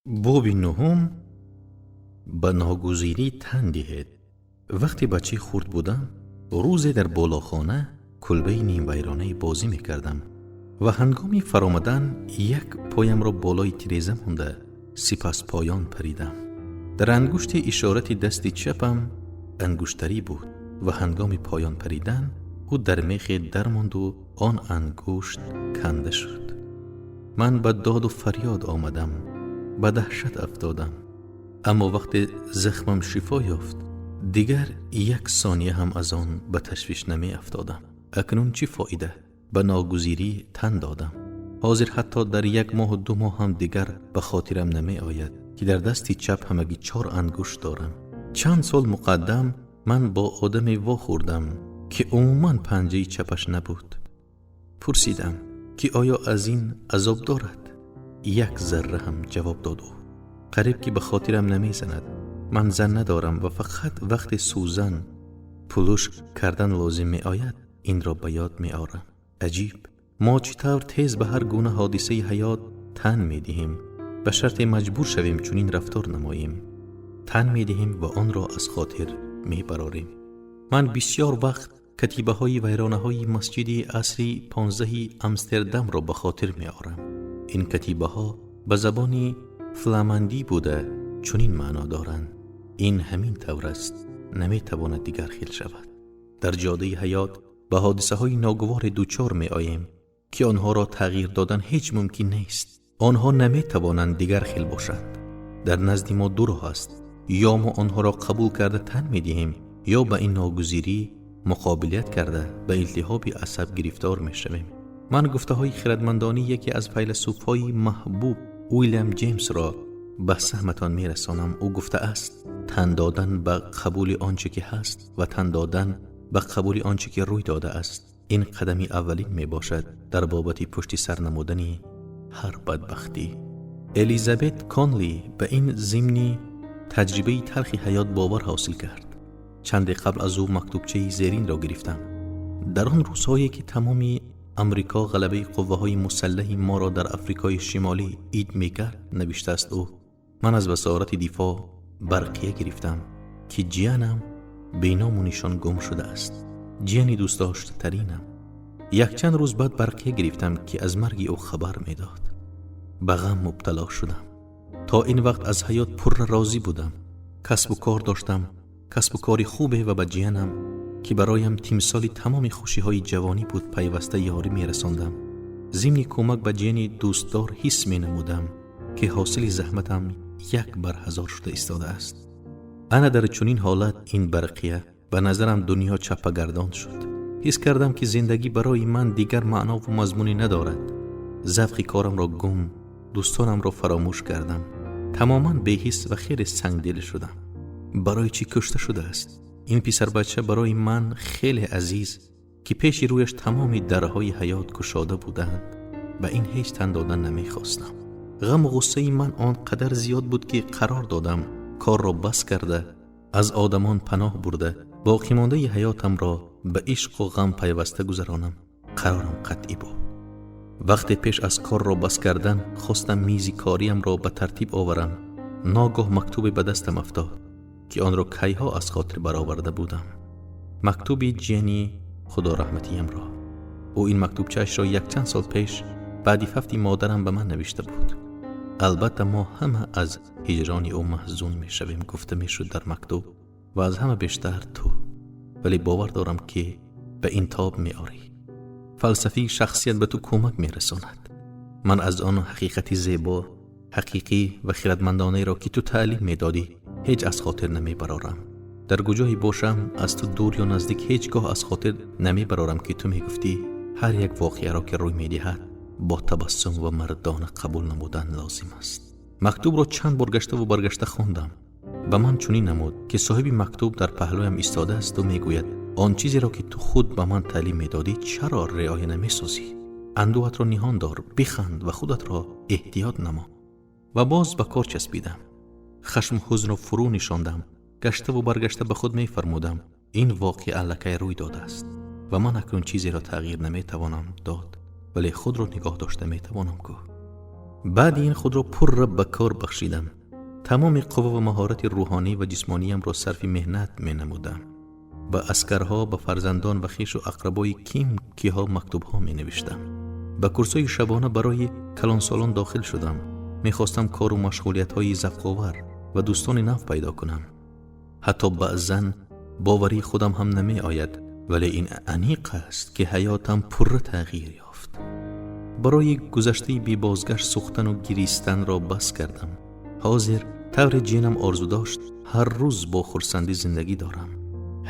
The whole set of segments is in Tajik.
Боби нуҳум: ба ногузирӣ тан диҳед. Вақте бачаи хурд будам, рӯзе дар болохона, кулбаи нимвайронае, бозӣ мекардам ва ҳангоми фаромадан як поямро болои тиреза монда, сипас поён паридам. Дар ангушти ишорати дасти чапам ангуштарӣ буд ва ҳангоми поён паридан ӯ дар мехе дармонду он ангушт канда шуд. Ман ба доду фарёд омадам, ба даҳшат афтодам, аммо вақте захмам шифо ёфт, дигар як сония ҳам аз он ба ташвиш намеафтодам. Акнун чӣ фоида? Ба ногузирӣ тан додам. Ҳозир ҳатто дар як моҳу 2 моҳ ҳам дигар ба хотирам намеояд, ки дар дасти чап ҳамагӣ чор ангушт дорам. Чанд сол муқаддам ман бо одаме вохӯрдам, ки умуман панҷаи чапаш набуд. Пурсидам, ки оё аз ин азоб дорад. Як зарра ҳам, ҷавоб дод ӯ. Қариб ки ба хотирам намезанад. Ман зан надорам ва фақат вақте сӯзан пулуш кардан лозим меояд, инро ба ёд меорам. Аҷиб, мо чӣ тавр тез ба ҳар гуна ҳодисаи ҳаёт тан медиҳем. Ба шарте маҷбур шавем чунин рафтор намоем, тан медиҳем ва онро аз хотир мебарорем. Ман бисёр вақт катибаҳои вайронаҳои масҷиди асри 15-и Амстердамро ба хотир меорам. Ин катибаҳо ба забони фламандӣ буда, чунин маъно доранд: ин ҳамин тавр аст, наметавонад дигар хел шавад. Дар ҷодаи ҳаёт ба ҳодисаҳои ногуворе дучор меоем, ки онҳоро тағйир додан ҳеҷ мумкин нест. Онҳо наметавонанд дигар хел бошанд. Дар назди мо ду роҳ аст: ё мо онҳоро қабул карда тан медиҳем, ё ба ин ногузирӣ муқобилият карда, ба илтиҳоби асаб гирифтор мешавем. Ман гуфтаҳои хирадмандонии яке аз файласуфҳои маҳбуб, Уилям Ҷеймсро ба саҳматон мерасонам. Ӯ гуфтааст: тан додан ба қабули он чӣ ки ҳаст ва тан додан ба қабули он чӣ ки рӯй додааст, ин қадами аввалин мебошад дар бобати пушти сар намудани ҳар бадбахтӣ. Элизабет Конли ба ин зимни таҷрибаи талхи ҳаёт бовар ҳосил кард. Чанде қабл аз ӯ мактубчаи зеринро гирифтам. Дар он рӯзҳое ки тамоми Амрико ғалабаи қувваҳои мусаллаҳи моро дар Африкои Шимолӣ ид мекард, навиштааст ӯ, ман аз Вазорати дифоъ барқия гирифтам, ки ҷиянам беному нишон гум шудааст, ҷияни дӯстдоштатаринам. Якчанд рӯз баъд барқия гирифтам, ки аз марги ӯ хабар медод. Ба ғам мубтало шудам. То ин вақт аз ҳаёт пурра розӣ будам. Касбу кор доштам, касбу кори хубе, ва ба ҷиянам, ки бароям тимсоли тамоми хушиҳои ҷавонӣ буд, пайваста ёрӣ мерасондам. Зимни кӯмак ба ҷияни дӯстдор ҳис менамудам, ки ҳосили заҳматам як бар ҳазор шуда истодааст. Ана дар чунин ҳолат ин барқия ба назарам дунё чаппагардон шуд. Ҳис кардам, ки зиндагӣ барои ман дигар маънову мазмуне надорад. Завқи корамро гум, дӯстонамро фаромӯш кардам. Тамоман беҳис ва хеле сангдил шудам. Барои чӣ кушта шудааст ин писарбача, барои ман хеле азиз, ки пеши рӯяш тамоми дарҳои ҳаёт кушода буданд? Ба ин ҳеҷ тан додан намехостам. Ғаму ғуссаи ман он қадар зиёд буд, ки қарор додам корро бас карда, аз одамон паноҳ бурда, боқимондаи ҳаётамро ба ишқу ғам пайваста гузаронам. Қарорам қатъӣ буд. Вақте пеш аз корро бас кардан хостам мизи кориямро ба тартиб оварам, ногоҳ мактубе ба дастам афтод, ки онро кайҳо аз хотир бароварда будам, мактуби ҷияни худораҳматиямро. Ӯ ин мактубчаашро якчанд сол пеш, баъди фавти модарам, ба ман навишта буд. Албатта, мо ҳама аз ҳиҷрони ӯ маҳзун мешавем, гуфта мешуд дар мактуб, ва аз ҳама бештар ту, вале бовар дорам, ки ба ин тоб меорӣ. Фалсафии шахсият ба ту кӯмак мерасонад. Ман аз он ҳақиқати зебо, ҳақиқӣ ва хирадмандонаеро, ки ту таълим медодӣ, ҳеҷ аз хотир намебарорам. Дар куҷое бошам, аз ту дур ё наздик, ҳеҷ гоҳ аз хотир намебарорам, ки ту мегуфтӣ: ҳар як воқеаро, ки рӯй медиҳад, бо табассум ва мардона қабул намудан лозим аст. Мактубро чанд бор гаштаву баргашта хондам. Ба ман чунин намуд, ки соҳиби мактуб дар паҳлӯям истодаасту мегӯяд: он чизеро, ки ту худ ба ман таълим медодӣ, чаро риоя намесозӣ? Андӯҳатро ниҳон дор, биханд ва худатро эҳтиёт намо. Ва боз ба кор часпидам. Хашму ҳузнро фурӯ нишондам. Гаштаву баргашта ба худ мефармудам: ин воқеа аллакай рӯй додааст ва ман акнун чизеро тағйир наметавонам дод, вале худро нигоҳ дошта метавонам ку. Баъди ин худро пурра ба кор бахшидам. Тамоми қувва ва маҳорати рӯҳонӣ ва ҷисмониямро сарфи меҳнат менамудам. Ба аскарҳо, ба фарзандон ва хешу ақрабои ким киҳо мактубҳо менавиштам. Ба курсҳои шабона барои калонсолон дохил шудам. Мехостам кору машғулиятҳои завқовар ва дӯстони нав пайдо кунам. Ҳатто баъзан боварии худам ҳам намеояд, вале ин аниқ аст, ки ҳаётам пурра тағйир ёфт. Барои гузаштаи бебозгашт сӯхтану гиристанро бас кардам. Ҳозир тавре ҷинам орзу дошт, ҳар рӯз бо хурсандӣ зиндагӣ дорам.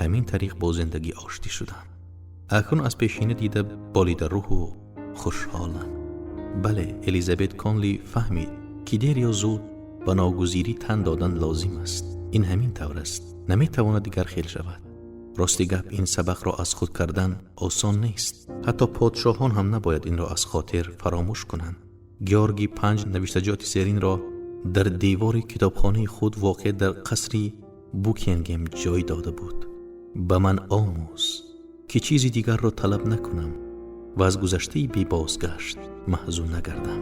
Ҳамин тариқ бо зиндагӣ оштӣ шудам. Акнун аз пешина дида болида рӯҳу хушҳолам. Бале, Элизабет Конли фаҳмид, ки дер ё зуд ба ногузирӣ тан додан лозим аст. Ин ҳамин тавр аст, наметавонад дигар хел шавад. Рости гап, ин сабақро аз худ кардан осон нест. Ҳатто подшоҳон ҳам набояд инро аз хотир фаромӯш кунанд. Георги панҷ навиштаҷоти зеринро дар девори китобхонаи худ воқеъ дар қасри Букингем ҷой дода буд: «Ба ман омӯз, ки чизи дигарро талаб накунам ва аз гузаштаи бебозгашт маҳзун нагардам».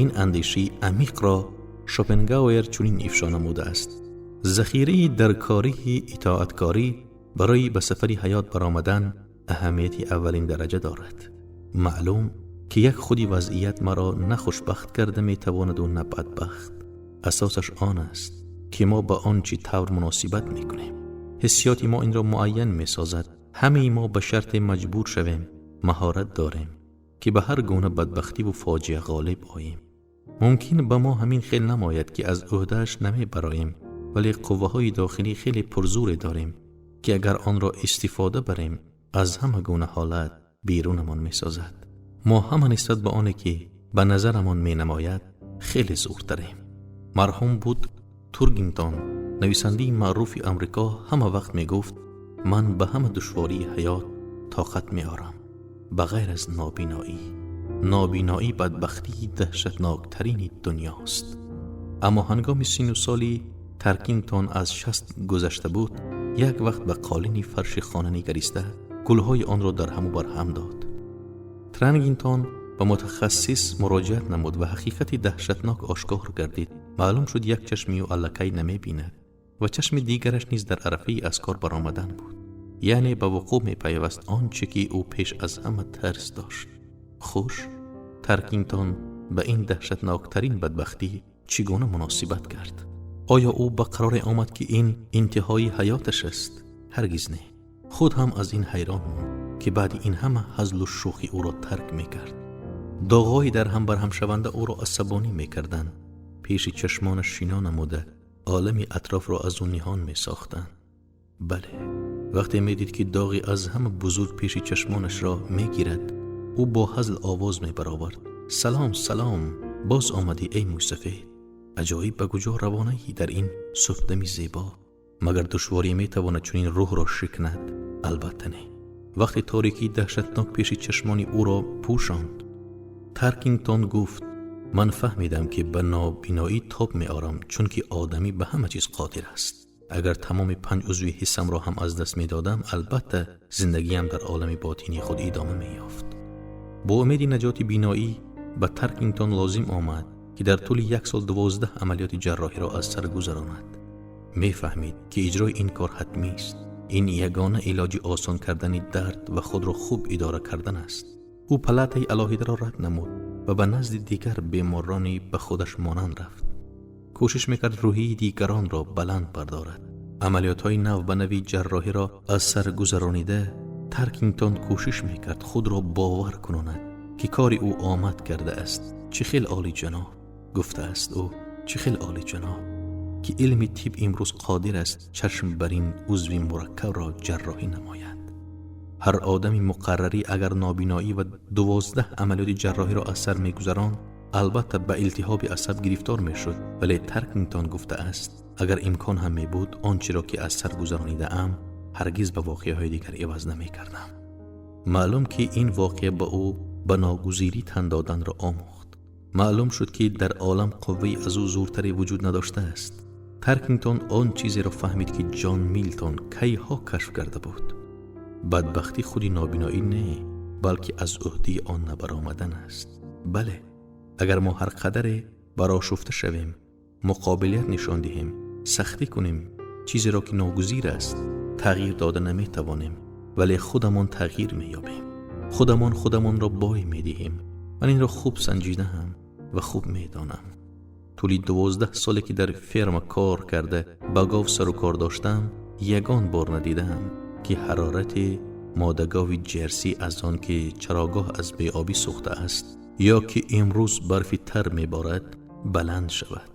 Ин андешаи амиқро Шопенгауэр чунин ифшо намудааст: захираи даркории итоаткорӣ барои ба сафари ҳаёт баромадан аҳамияти аввалин дараҷа дорад. Маълум, ки як худи вазъият маро на хушбахт карда метавонаду на бадбахт. Асосаш он аст, ки мо ба он чӣ тавр муносибат мекунем. Ҳиссиёти мо инро муайян месозад. Ҳамаи мо ба шарте маҷбур шавем, маҳорат дорем, ки ба ҳар гуна бадбахтиву фоҷиа ғолиб оем. Мумкин ба мо ҳамин хел намояд, ки аз ӯҳдааш намебароем, вале қувваҳои дохилӣ хеле пурзуре дорем, ки агар онро истифода барем, аз ҳама гуна ҳолат берунамон месозад. Мо ҳама нисбат ба оне, ки ба назарамон менамояд, хеле зуртарем. Марҳум буд Тургингтон, нависандаи маъруфи Амрико, ҳама вақт мегуфт: «Ман ба ҳама душвории ҳаёт тоқат меорам, ба ғайр аз нобиноӣ. Нобиноӣ бадбахтии даҳшатноктарини дунёст». Аммо ҳангоми сину соли Таркингтон аз 60 гузашта буд, як вақт ба қолини фарши хона нигариста, гулҳои онро дар ҳаму барҳам дод. Трангинтон ба мутахассис муроҷиат намуд ва ҳақиқати даҳшатнок ошкор гардид. Маълум шуд, як чашми ӯ аллакай намебинад ва чашми дигараш низ дар арафаи аз кор баромадан буд. Яъне ба вуқӯъ мепайваст он чӣ ки ӯ пеш аз ҳама тарс дошт. Хуш, Таркингтон ба ин даҳшатноктарин бадбахтӣ чӣ гуна муносибат кард? Оё ӯ ба қароре омад, ки ин интиҳои ҳаёташ аст? Ҳаргиз не. Худ ҳам аз ин ҳайрон монд, ки баъди ин ҳама ҳазлу шӯхӣ ӯро тарк мекард. Доғҳои дар ҳам барҳамшаванда ӯро асабонӣ мекарданд, пеши чашмонаш шино намуда, олами атрофро аз ӯ ниҳон месохтанд. Бале, вақте медид, ки доғи аз ҳама бузург пеши чашмонашро мегирад, ӯ бо ҳазл овоз мебаровард: «Салом, салом, боз омадӣ, эй мӯйсафед! Аҷоиб, ба куҷо равонаӣ дар ин субҳдами зебо? Магар душворӣ метавонад чунин рӯҳро шикнад? Албатта, не». Вақте торикии даҳшатнок пеши чашмони ӯро пӯшонд, Таркингтон гуфт: «Ман фаҳмидам, ки ба нобиноӣ тоб меорам, чунки одамӣ ба ҳама чиз қодир аст. Агар тамоми панҷ узви ҳиссамро ҳам аз даст медодам, албатта зиндагиам дар олами ботинии худ идома меёфт». Бо умеди наҷоти биноӣ ба Таркингтон лозим омад, ки дар тӯли як сол 12 амалиёти ҷарроҳиро аз сар гузаронад. Мефаҳмид, ки иҷрои ин кор ҳатмист. Ин ягона илоҷи осон кардани дард ва худро хуб идора кардан аст. Ӯ палатаи алоҳидаро рад намуд ва ба назди дигар беморони ба худаш монанд рафт. Кӯшиш мекард рӯҳии дигаронро баланд бардорад. Амалиётҳои нав ба нави ҷарроҳиро аз сар гузаронида, Таркингтон кӯшиш мекард худро бовар кунонад, ки кори ӯ омад кардааст. «Чӣ хел олиҷаноб», гуфтааст ӯ, «чӣ хел олиҷаноб, ки илми тиб имрӯз қодир аст чашм бар ин узви мураккабро ҷарроҳӣ намояд». Ҳар одами муқаррарӣ агар нобиноӣ ва 12 амалиёти ҷарроҳиро аз сар мегузаронд, албатта ба илтиҳоби асаб гирифтор мешуд. Вале Таркингтон гуфтааст: «Агар имкон ҳам мебуд, он чиро ки аз сар гузаронидаам, ҳаргиз ба воқеаҳои дигар иваз намекардам». Маълум, ки ин воқеа ба ӯ ба ногузирӣ тан доданро омӯхт. Маълум шуд, ки дар олам қувваи аз ӯ зуртаре вуҷуд надоштааст. Таркингтон он чизеро фаҳмид, ки Ҷон Милтон кайҳо кашф карда буд: бадбахтӣ худи нобиноӣ не, балки аз ӯҳдаи он набаромадан аст. Бале. Агар мо ҳар қадаре барошуфта шавем, муқобилият нишон диҳем, сахтӣ кунем, чизеро ки ногузир аст, тағйир дода наметавонем, вале худамон тағйир меёбем. Худамон худамонро бой медиҳем. Ман инро хуб санҷидаам ва хуб медонам. Тӯли 12 соле ки дар ферма кор карда ба гов сару кор доштам, ягон бор надидаам ки ҳарорати модагови Ҷерси аз он ки чарогоҳ аз беобӣ сӯхта аст ё ки имрӯз барфи тар меборад баланд шавад.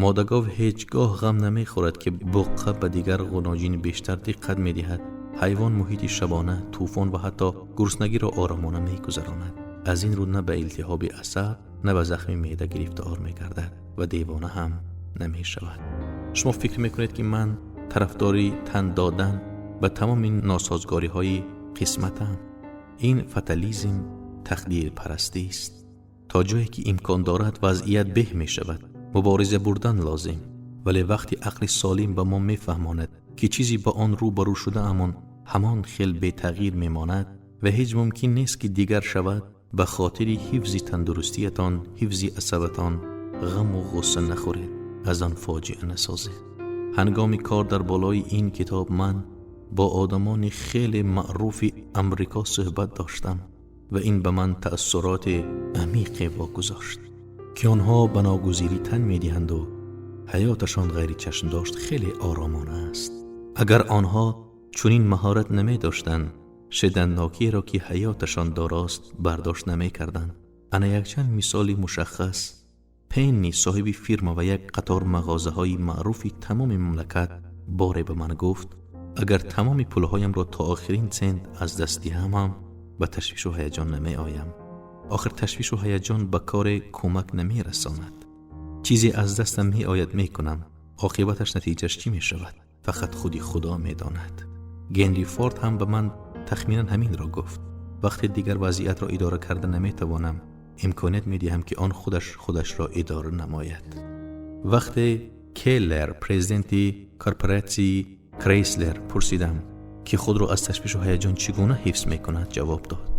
Модагов ҳеҷ гоҳ ғам намехӯрад ки буққа ба дигар ғуноҷин бештар диққат медиҳад. Ҳайвон муҳити шабона, тӯфон ва ҳатто гуруснагиро оромона мегузаронад. Аз ин рӯ на ба илтиҳоби асаб, на ба захми меъда гирифтор мегардад ва девона ҳам намешавад. Шумо фикр мекунед, ки ман тарафдори тан додан ба тамоми носозгориҳои қисматам? Ин фатализм, тақдирпарастист. То ҷое ки имкон дорад, вазъият беҳ мешавад, мубориза бурдан лозим. Вале вақти ақли солим ба мо мефаҳмонад, ки чизе ба он рӯ ба рӯ шудаамон ҳамон хел бетағйир мемонад ва ҳеҷ мумкин нест, ки дигар шавад, ба хотири ҳифзи тандурустиятон, ҳифзи асабатон ғаму ғусса нахӯред, аз он фоҷиа насозед. Ҳангоми кор дар болои ин китоб ман бо одамони хеле маъруфи Амрико суҳбат доштам ва ин ба ман таассуроти амиқе вогузошт, ки онҳо ба ногузирӣ тан медиҳанду ҳаёташон ғайричашмдошт хеле оромона аст. Агар онҳо чунин маҳорат намедоштанд, шиддатнокиеро, ки ҳаёташон дорост, бардошт намекарданд. Ана якчанд мисоли мушаххас. Пенни, соҳиби фирма ва як қатор мағозаҳои маъруфи тамоми мамлакат, боре ба ман гуфт: «Агар тамоми пулҳоямро то охирин сент аз даст диҳам ҳам ба ташвишу ҳаяҷон намеоям. Охир ташвишу ҳаяҷон ба коре кӯмак намерасонад. Чизе аз дастам меояд, мекунам. Оқибаташ, натиҷаш чӣ мешавад, фақат худи Худо медонад». Генри Форд ҳам ба ман тахминан ҳаминро гуфт: «Вақте дигар вазъиятро идора карда наметавонам, имконият медиҳам, ки он худаш худашро идора намояд». Вақте Келлер, президенти корпоратсияи Крейслер, пурсидам, ки худро аз ташвишу ҳаяҷон чӣ гуна ҳифз мекунад, ҷавоб дод: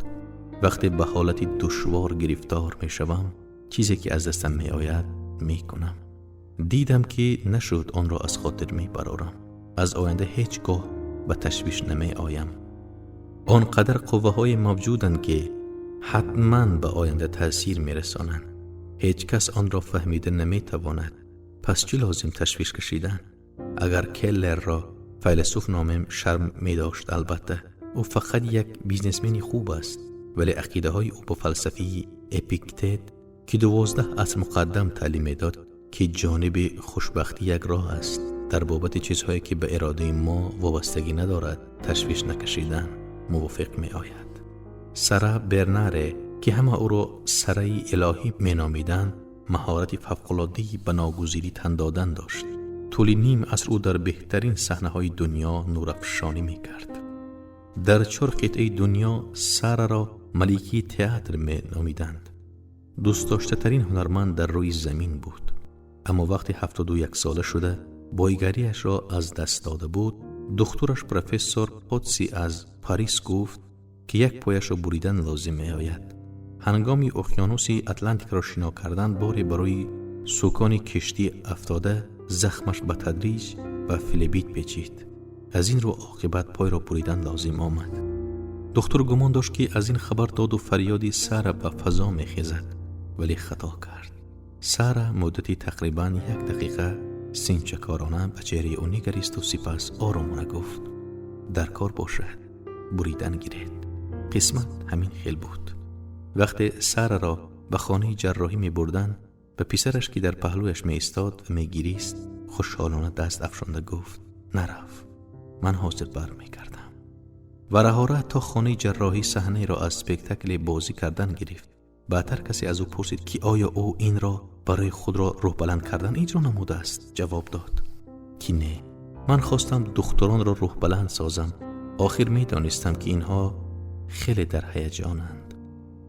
«Вақте ба ҳолати душвор гирифтор мешавам, чизе ки аз дастам меояд, мекунам. Дидам, ки нашуд, онро аз хотир мебарорам. Аз оянда ҳеҷ гоҳ ба ташвиш намеоям. Он қадар қувваҳое мавҷуданд, ки ҳатман ба оянда таъсир мерасонанд. Ҳеҷ кас онро фаҳмида наметавонад. Пас чӣ лозим ташвиш кашидан?» Агар Келлерро файласуф номем, шарм медошт. Албатта, ӯ фақат як бизнесмени хуб аст, вале ақидаҳои ӯ ба фалсафаи Эпиктет, ки 12 аср муқаддам таълим медод, ки ҷониби хушбахтӣ як роҳ аст, дар бобати чизҳое, ки ба иродаи мо вобастагӣ надорад, ташвиш накашидан, мувофиқ меояд. Сара Бернаре, ки ҳама ӯро Сараи Илоҳӣ меномиданд, маҳорати фавқулоддаи ба ногузирӣ тан додан дошт. Тӯли ним аср ӯ дар беҳтарин саҳнаҳои дунё нурафшонӣ мекард. Дар чор қитъаи дунё Сараро маликаи театр меномиданд. Дӯстдоштатарин ҳунарманд дар рӯи замин буд. Аммо вақте 71 сола шуда бойгариашро аз даст дода буд, духтураш, профессор Потси аз Парис, гуфт, ки як пояшро буридан лозим меояд. Ҳангоми уқёнуси Атлантикро шино кардан боре барои сукони киштӣ афтода, захмаш ба тадриҷ ба флебит печид. Аз ин рӯ оқибат пойро буридан лозим омад. Духтур гумон дошт, ки аз ин хабар доду фарёди Сара ба фазо мехезад, вале хато кард. Сара муддати тақрибан як дақиқа синчакорона ба чеҳраи ӯ нигаристу сипас оромона гуфт: «Дар кор бошад, буридан гиред». Қисмат ҳамин хел буд. Вақте Сараро ба хонаи ҷарроҳӣ мебурданд, ба писараш, ки дар паҳлӯяш меистод ва мегирист, хушҳолона даст афшонда гуфт: «Нарав, ман ҳозир бармегардам». Ва раҳора то хонаи ҷарроҳӣ саҳнаеро аз спектакле бозӣ кардан гирифт. Баъдтар касе аз ӯ пурсид, ки оё ӯ инро барои худро рӯҳбаланд кардан иҷро намудааст. Ҷавоб дод, ки не, ман хостам духтуронро рӯҳбаланд созам. Охир медонистам, ки инҳо хеле дар ҳаяҷонанд.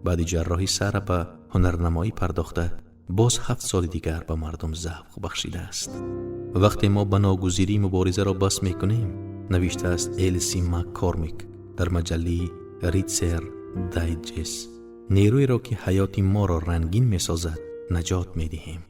Баъди ҷарроҳӣ Сара ба ҳунарнамоӣ пардохта, боз 7 соли дигар ба мардум завқ бахшидааст. «Вақте мо ба ногузирӣ муборизаро бас мекунем», навиштааст Элси Маккормик дар маҷаллаи Ритсер Дайджест. Нерӯеро, ки ҳаёти моро рангин месозад, наҷот медиҳем.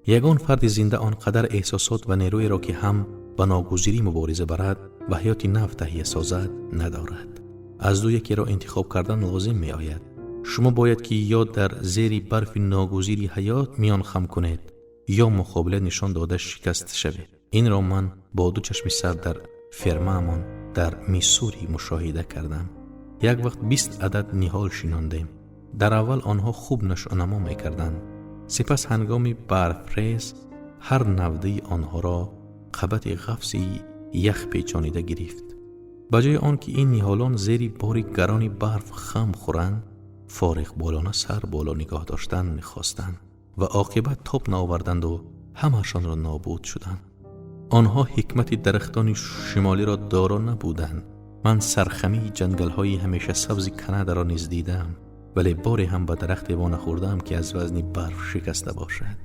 Ягон фарди зинда он қадар эҳсосот ва нерӯеро, ки ҳам ба ногузирӣ мубориза барад ва ҳаёти нав таҳия созад, надорад. Аз ду якеро интихоб кардан лозим меояд. Шумо бояд ки ё дар зери барфи ногузири ҳаёт миён хам кунед, ё муқобила нишон дода шикаст шавед. Инро ман бо ду чашми сар дар фермаамон дар Миссури мушоҳида кардам. Як вақт 20 адад ниҳол шинондем. Дар аввал онҳо хуб нашъунамо мекарданд. Сипас ҳангоми барфрез ҳар навдаи онҳоро қабати ғафси ях печонида гирифт. Ба ҷои он ки ин ниҳолон зери бори гарони барф хам хӯранд, фориғболона сар боло нигоҳ доштан мехостанд ва оқибат тоб наоварданду ҳамаашонро нобуд шуданд. Онҳо ҳикмати дарахтони шимолиро доро набуданд. Ман сархамии ҷангалҳои ҳамешасабзи Канадаро низ дидам, вале боре ҳам ба дарахте вонахӯрдаам, ки аз вазни барф шикаста бошад.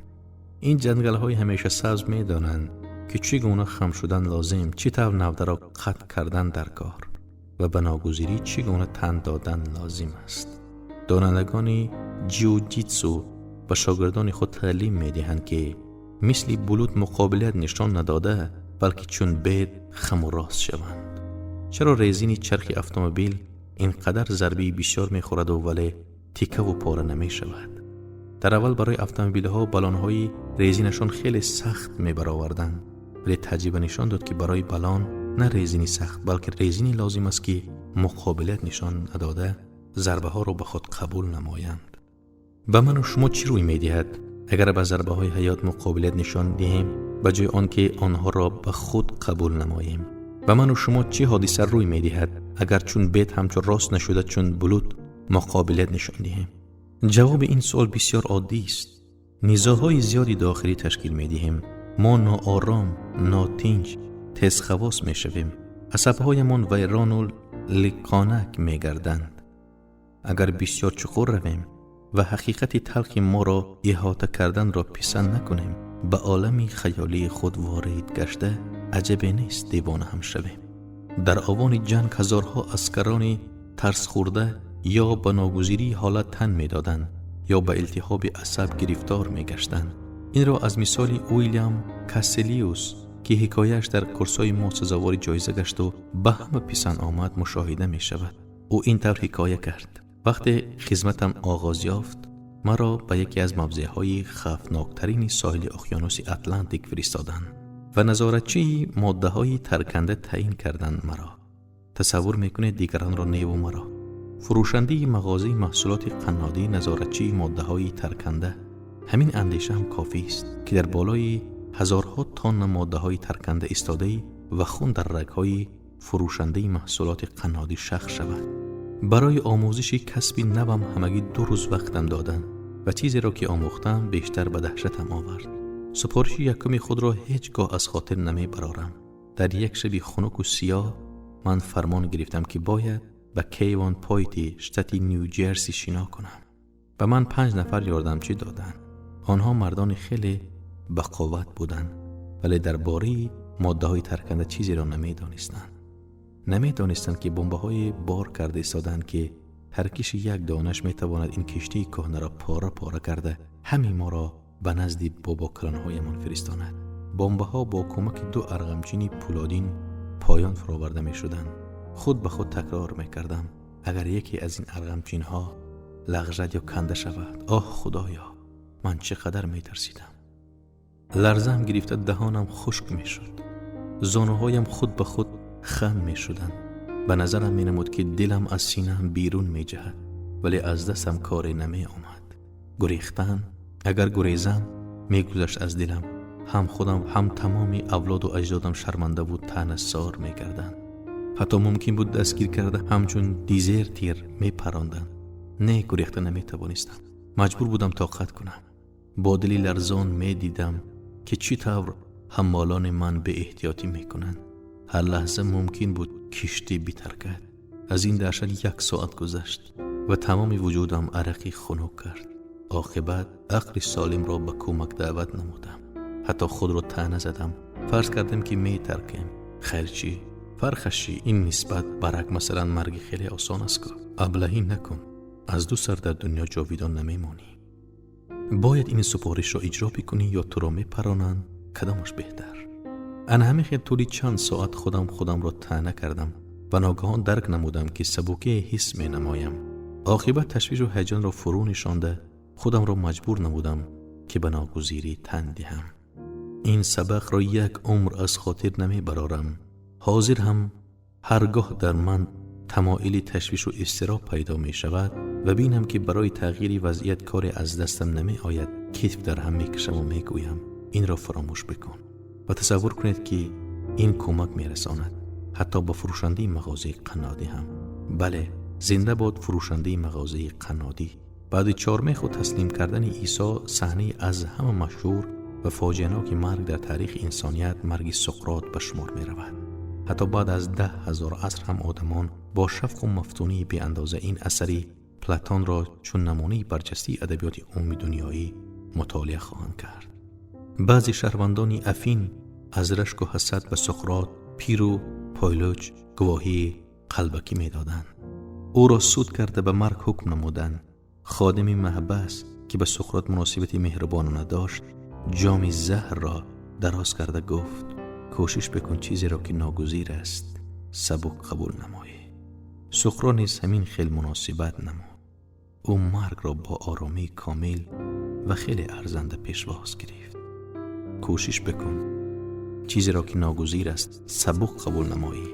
Ин ҷангалҳои ҳамешасабз медонанд, ки чӣ гуна хам шудан лозим, чӣ тавр навдаро қатъ кардан дар кор ва ба ногузирӣ чӣ гуна тан додан лозим аст. Донандагони ҷиу-ҷитсу ба шогирдони худ таълим медиҳанд, ки мисли булут муқобилият нишон надода, балки чун бед хаму рост шаванд. Чаро резини чархи автомобил ин қадар зарбаи бисёр мехӯраду, вале тикаву пора намешавад? Дар аввал барои автомобилҳо балонҳои резинашон хеле сахт мебароварданд, вале таҷриба нишон дод, ки барои балон на резини сахт, балки резине лозим аст, ки муқобилият нишон надода, зарбаҳоро ба худ қабул намоянд. Ба ману шумо чӣ рӯй медиҳад, агар ба зарбаҳои ҳаёт муқобилият нишон диҳем, ба ҷои он ки онҳоро ба худ қабул намоем? Ба ману шумо чӣ ҳодиса рӯй медиҳад, агар чун бед ҳамчун рост нашуда, чун булут муқобилият нишон диҳем? Ҷавоби ин суол бисёр оддист. Низоъҳои зиёди дохилӣ ташкил медиҳем. Мо ноором, нотинҷ, тезхавос мешавем. Асабҳоямон вайрону лиқонак мегарданд. Агар бисёр чуқур равем ва ҳақиқати талхи моро иҳота карданро писанд накунем, ба олами хаёлии худ ворид гашта, аҷабе нест, девона ҳам шавем. Дар овони ҷанг ҳазорҳо аскарони тарсхӯрда ё ба ногузирии ҳолат тан медоданд, ё ба илтиҳоби асаб гирифтор мегаштанд. Инро аз мисоли Уилям Касселиус, ки ҳикояаш дар курсҳои мо сазовори ҷоиза гашту ба ҳама писанд омад, мушоҳида мешавад. Ӯ ин тавр ҳикоя кард: вақте хизматам оғоз ёфт, маро ба яке аз мавзеъҳои хавфноктарини соҳили уқёнуси Атлантик фиристоданд ва назоратчии моддаҳои тарканда таъин карданд маро. Тасаввур мекунед, дигаронро неву маро. Фурӯшандаи мағозаи маҳсулоти қаннодӣ назоратчии моддаҳои тарканда. Ҳамин андеша ҳам кофист, ки дар болои ҳазорҳо тонна моддаҳои тарканда истодаӣ ва хун дар рагҳои фурӯшандаи маҳсулоти қаннодӣ шах шавад. Барои омӯзиши касби навам ҳамагӣ 2 рӯз вақтам доданд ва чизеро, ки омӯхтам, бештар ба даҳшатам овард. Супориши якуми худро ҳеҷ гоҳ аз хотир намебарорам. Дар як шаби хунуку сиёҳ ман фармон гирифтам, ки бояд ба Кейвон Пойти штати Ню-Ҷерси шино кунам. Ба ман 5 нафар ёрдамчӣ доданд. Онҳо мардони хеле бақувват буданд, вале дар бораи моддаҳои тарканда чизеро намедонистанд. Намедонистанд, ки бомбаҳое бор карда истоданд, ки таркиши як донаш метавонад ин киштии кӯҳнаро пора пора карда, ҳамин моро ба назди бобокалонҳоямон фиристонад. Бомбаҳо бо кӯмаки ду арғамчини пӯлодин поён фуроварда мешуданд. Худ ба худ такрор мекардам: агар яке аз ин арғамчинҳо лағжад ё канда шавад, оҳ, худоё, ман чӣ қадар метарсидам. Ларзаам гирифта, даҳонам хушк мешуд, зонуҳоям худ ба худ хам мешуданд. Ба назарам менамуд, ки дилам аз синаам берун меҷаҳад, вале аз дастам коре намеомад. Гурехтан, агар гурезам, мегузашт аз дилам, ҳам худам, ҳам тамоми авлоду аҷдодам шармандаву таънасор мекарданд. Ҳатто мумкин буд дастгир карда, ҳамчун дизертир мепаронданд. Не, гурехта наметавонистам. Маҷбур будам тоқат кунам. Бо дили ларзон медидам, ки чӣ тавр ҳаммолони ман беэҳтиётӣ мекунанд. Ҳар лаҳза мумкин буд киштӣ битаркад. Аз ин даҳшат як соат гузашт ва тамоми вуҷудам арақи хунук кард. Оқибат ақли солимро ба кӯмак даъват намудам. Ҳатто худро таъна задам. Фарз кардем, ки метаркем. Хайр, чӣ фарқаш чӣ? Ин нисбат барак, масалан, марги хеле осон аст ку. Аблаҳӣ накун. Аз ду сар дар дунё ҷовидон намемонӣ. Бояд ин супоришро иҷро бикунӣ ё туро мепаронанд, кадомаш беҳтар? Ана ҳамин хел тӯли чанд соат худам худамро таъна кардам ва ногаҳон дарк намудам, ки сабукие ҳис менамоям. Оқибат ташвишу ҳаяҷонро фурӯ нишонда, худамро маҷбур намудам, ки ба ногузирӣ тан диҳам. Ин сабақро як умр аз хотир намебарорам. Ҳозир ҳам ҳар гоҳ дар ман тамоили ташвишу изтироб пайдо мешавад ва бинам, ки барои тағйири вазъият коре аз дастам намеояд, китф дар ҳам мекашаму мегӯям: «Инро фаромӯш бикун». Ва тасаввур кунед, ки ин кӯмак мерасонад ҳатто ба фурӯшандаи мағозаи қаннодӣ ҳам. Бале, зинда бод фурӯшандаи мағозаи қаннодӣ! Баъди чормеху таслим кардани Исо, саҳнаи аз ҳама машҳур ва фоҷианоки марг дар таърихи инсоният марги Суқрот ба шумор меравад. Ҳатто баъд аз 10 000 аср ҳам одамон бо шавқу мафтунии беандоза ин асари Платонро чун намунаи барҷастаи адабиёти умумидунёӣ мутолиа хоҳанд кард. Баъзе шаҳрвандони Афин аз рашку ҳасад ба Суқрот пиру пойлуч гувоҳии қалбакӣ медоданд. Ӯро суд карда, ба марг ҳукм намуданд. Ходими маҳбас, ки ба Суқрот муносибати меҳрубонона дошт, ҷоми заҳрро дароз карда гуфт: «Кӯшиш бикун чизеро, ки ногузир аст, сабук қабул намоӣ». Суқрот низ ҳамин хел муносибат намуд. Ӯ маргро бо оромии комил ва хеле арзанда пешвоз гирифт. Кӯшиш бикун чизеро, ки ногузир аст, сабук қабул намоӣ.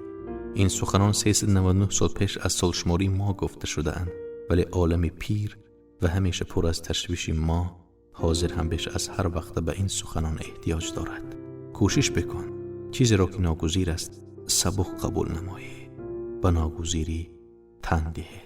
Ин суханон 399 сол пеш аз солшумории мо гуфта шудаанд, вале олами пир ва ҳамеша пур аз ташвиши мо ҳозир ҳам беш аз ҳар вақта ба ин суханон эҳтиёҷ дорад. Кӯшиш бикун чизеро, ки ногузир аст, сабук қабул намоӣ. Ба ногузирӣ тан диҳед.